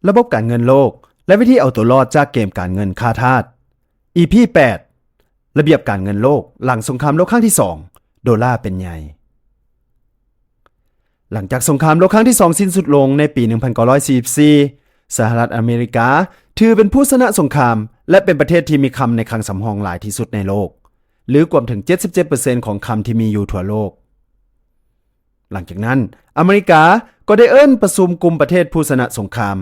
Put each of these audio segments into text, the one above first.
ລະບົບການເງິນໂລກ ແລະ ວິທີເອົາຕົວລອດຈາກເກມການເງິນຂ້າທາດ ອີ ພີ ແປດ ລະບຽບການເງິນໂລກຫຼັງສົງຄາມໂລກຄັ້ງທີສອງ ໂດລາເປັນໃຫຍ່. ຫຼັງຈາກສົງຄາມໂລກຄັ້ງທີສອງສິ້ນສຸດລົງໃນປີໜຶ່ງພັນເກົ້າຮ້ອຍສີ່ສິບສີ່ ສະຫະລັດອາເມລິກາຖືເປັນຜູ້ຊະນະສົງຄາມ ແລະ ເປັນປະເທດທີ່ມີຄຳໃນຄັງສຳຮອງຫຼາຍທີ່ສຸດໃນໂລກ ຫຼື ກວມເຖິງເຈັດສິບເຈັດເປີເຊັນຂອງຄຳທີ່ມີຢູ່ທົ່ວໂລກ. ຫຼັງຈາກນັ້ນ ອາເມລິກາກໍໄດ້ເອີ້ນປະຊຸມກຸ່ມປະເທດຜູ້ຊະນະສົງຄາມ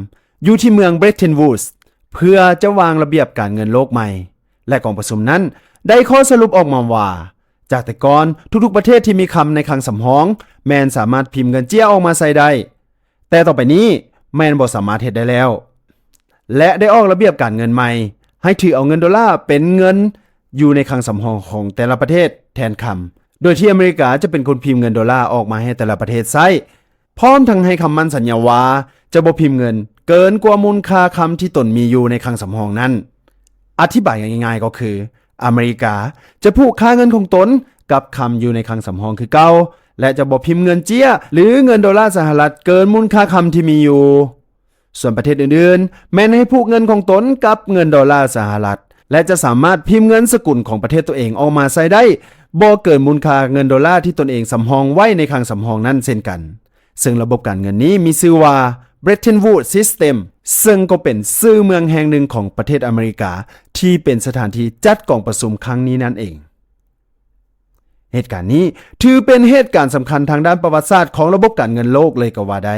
ຢູ່ທີ່ເມືອງ Bretton Woods ເພື່ອຈະວາງລະບຽບການເງິນໂລກໃໝ່ ແລະ ກອງປະຊຸມນັ້ນໄດ້ຂໍ້ສະຫຼຸບອອກມາວ່າ ຈາກແຕ່ກ່ອນ ທຸກໆປະເທດທີ່ມີຄຳໃນຄັງສຳຮອງ ແມ່ນສາມາດພິມເງິນເຈ້ຍອອກມາໃຊ້ໄດ້, ແຕ່ຕໍ່ໄປນີ້ແມ່ນບໍ່ສາມາດເຮັດໄດ້ແລ້ວ ແລະ ໄດ້ອອກລະບຽບການເງິນໃໝ່ ໃຫ້ຖືເອົາເງິນໂດລາເປັນເງິນຢູ່ໃນຄັງສຳຮອງຂອງແຕ່ລະປະເທດແທນຄຳ, ໂດຍທີ່ອາເມລິກາຈະເປັນຄົນພິມເງິນໂດລາອອກມາໃຫ້ແຕ່ລະປະເທດໃຊ້, ພ້ອມທັງໃຫ້ຄຳໝັ້ນສັນຍາວ່າຈະບໍ່ພິມເງິນເກີນກວ່າມູນຄ່າຄຳທີ່ຕົນມີຢູ່ໃນຄັງສຳຮອງນັ້ນ. ອະທິບາຍງ່າຍໆກໍຄື ອາເມລິກາຈະຜູກຄ່າເງິນຂອງຕົນກັບຄຳຢູ່ໃນຄັງສຳຮອງຄືເກົ່າ ແລະ ຈະບໍ່ພິມເງິນເຈ້ຍ ຫຼື ເງິນໂດລາສະຫະລັດເກີນມູນຄ່າຄຳທີ່ມີຢູ່. ສ່ວນປະເທດອື່ນໆ ແມ່ນໃຫ້ຜູກເງິນຂອງຕົນກັບເງິນໂດລາສະຫະລັດ ແລະ ຈະສາມາດພິມເງິນສະກຸນຂອງປະເທດຕົວເອງອອກມາໃຊ້ໄດ້ ບໍ່ເກີນມູນຄ່າເງິນໂດລາທີ່ຕົນເອງສຳຮອງໄວ້ໃນຄັງສຳຮອງນັ້ນເຊັ່ນກັນ. ເຊິ່ງລະບົບການເງິນນີ້ມີຊື່ວ່າ Bretton Woods System ເຊິ່ງກໍເປັນຊື່ເມືອງແຫ່ງໜຶ່ງຂອງປະເທດອາເມລິກາ ທີ່ເປັນສະຖານທີ່ຈັດກອງປະຊຸມຄັ້ງນີ້ນັ້ນເອງ. ເຫດການນີ້ຖືເປັນເຫດການສຳຄັນທາງດ້ານປະຫວັດສາດຂອງລະບົບການເງິນໂລກເລີຍກໍວ່າໄດ້,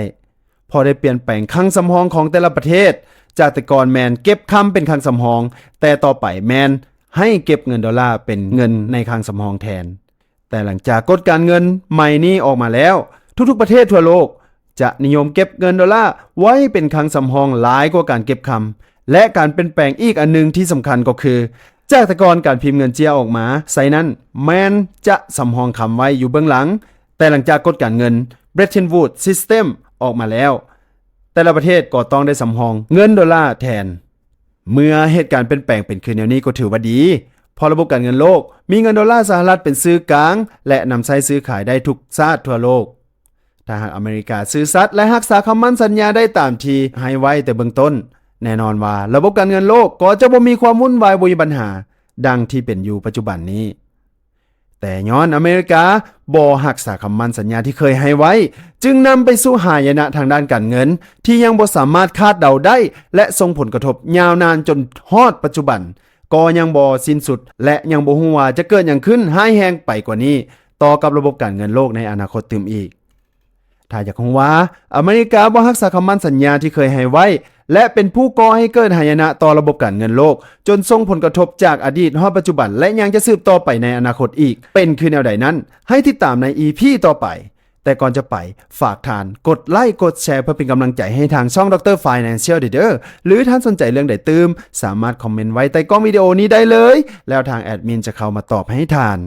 ເພາະໄດ້ປ່ຽນແປງຄັງສຳຮອງຂອງແຕ່ລະປະເທດ, ຈາກແຕ່ກ່ອນແມ່ນເກັບຄຳເປັນຄັງສຳຮອງ, ແຕ່ຕໍ່ໄປແມ່ນໃຫ້ເກັບເງິນໂດລາເປັນເງິນໃນຄັງສຳຮອງແທນ. ແຕ່ຫຼັງຈາກກົດການເງິນໃໝ່ນີ້ອອກມາແລ້ວ, ທຸກໆປະເທດທົ່ວໂລກຈະນິຍົມເກັບເງິນໂດລາໄວ້ເປັນຄັງສຳຮອງຫຼາຍກວ່າການເກັບຄຳ, ແລະ ການປ່ຽນແປງອີກອັນໜຶ່ງທີ່ສຳຄັນກໍຄື ຈາກແຕ່ກ່ອນການພິມເງິນເຈ້ຍອອກມາໃຊ້ນັ້ນແມ່ນຈະສຳຮອງຄຳໄວ້ຢູ່ເບື້ອງຫຼັງ, ແຕ່ຫຼັງຈາກກົດການເງິນ Bretton Woods System ອອກມາແລ້ວ, ແຕ່ລະປະເທດກໍຕ້ອງໄດ້ສຳຮອງເງິນໂດລາແທນ. ເມື່ອເຫດການປ່ຽນແປງເປັນຄືແນວນີ້ກໍຖືວ່າດີ, ເພາະລະບົບການເງິນໂລກມີເງິນໂດລາສະຫະລັດເປັນສື່ກາງ ແລະ ນຳໃຊ້ຊື້ຂາຍໄດ້ທຸກຊາດທົ່ວໂລກ. ຖ້າຫາກອາເມລິກາຊື່ສັດ ແລະ ຮັກສາຄຳໝັ້ນສັນຍາໄດ້ຕາມທີ່ໃຫ້ໄວ້ແຕ່ເບື້ອງຕົ້ນ, ແນ່ນອນວ່າລະບົບການເງິນໂລກກໍຈະບໍ່ມີຄວາມວຸ່ນວາຍ, ບໍ່ມີບັນຫາ ດັ່ງທີ່ເປັນຢູ່ປັດຈຸບັນນີ້. ແຕ່ຍ້ອນອາເມລິກາບໍ່ຮັກສາຄຳໝັ້ນສັນຍາທີ່ເຄີຍໃຫ້ໄວ້, ຈຶ່ງນຳໄປສູ່ຫາຍະນະທາງດ້ານການເງິນທີ່ຍັງບໍ່ສາມາດຄາດເດົາໄດ້ ແລະ ສົ່ງຜົນກະທົບຍາວນານຈົນຮອດປັດຈຸບັນ, ກໍຍັງບໍ່ສິ້ນສຸດ ແລະ ຍັງບໍ່ຮູ້ວ່າຈະເກີດຫຍັງຂຶ້ນຮ້າຍແຮງໄປກວ່ານີ້ຕໍ່ກັບລະບົບການເງິນໂລກໃນອະນາຄົດຕື່ມອີກ. ຖ້າຢາກຮູ້ວ່າອາເມລິກາບໍ່ຮັກສາຄຳໝັ້ນສັນຍາທີ່ເຄີຍໃຫ້ໄວ້ ແລະ ເປັນຜູ້ກໍ່ໃຫ້ເກີດຫາຍະນະຕໍ່ລະບົບການເງິນໂລກ ຈົນສົ່ງຜົນກະທົບຈາກອະດີດຮອດປັດຈຸບັນ ແລະ ຍັງຈະສືບຕໍ່ໄປໃນອະນາຄົດອີກ ເປັນຄືແນວໃດນັ້ນ, ໃຫ້ຕິດຕາມໃນ ອີ ພີ ຕໍ່ໄປ. ແຕ່ກ່ອນຈະໄປ, ຝາກທ່ານກົດໄລ, ກົດແຊ ເພື່ອເປັນກຳລັງໃຈໃຫ້ທາງຊ່ອງ Doctor Financial ເດີ, ຫຼື ທ່ານສົນໃຈເລື່ອງໃດຕື່ມ, ສາມາດຄອມເມັນໄວ້ໃຕ້ກ້ອງວິດີໂອນີ້ໄດ້ເລີຍ, ແລ້ວທາງແອດມິນຈະເຂົ້າມາຕອບໃຫ້ທ່ານ.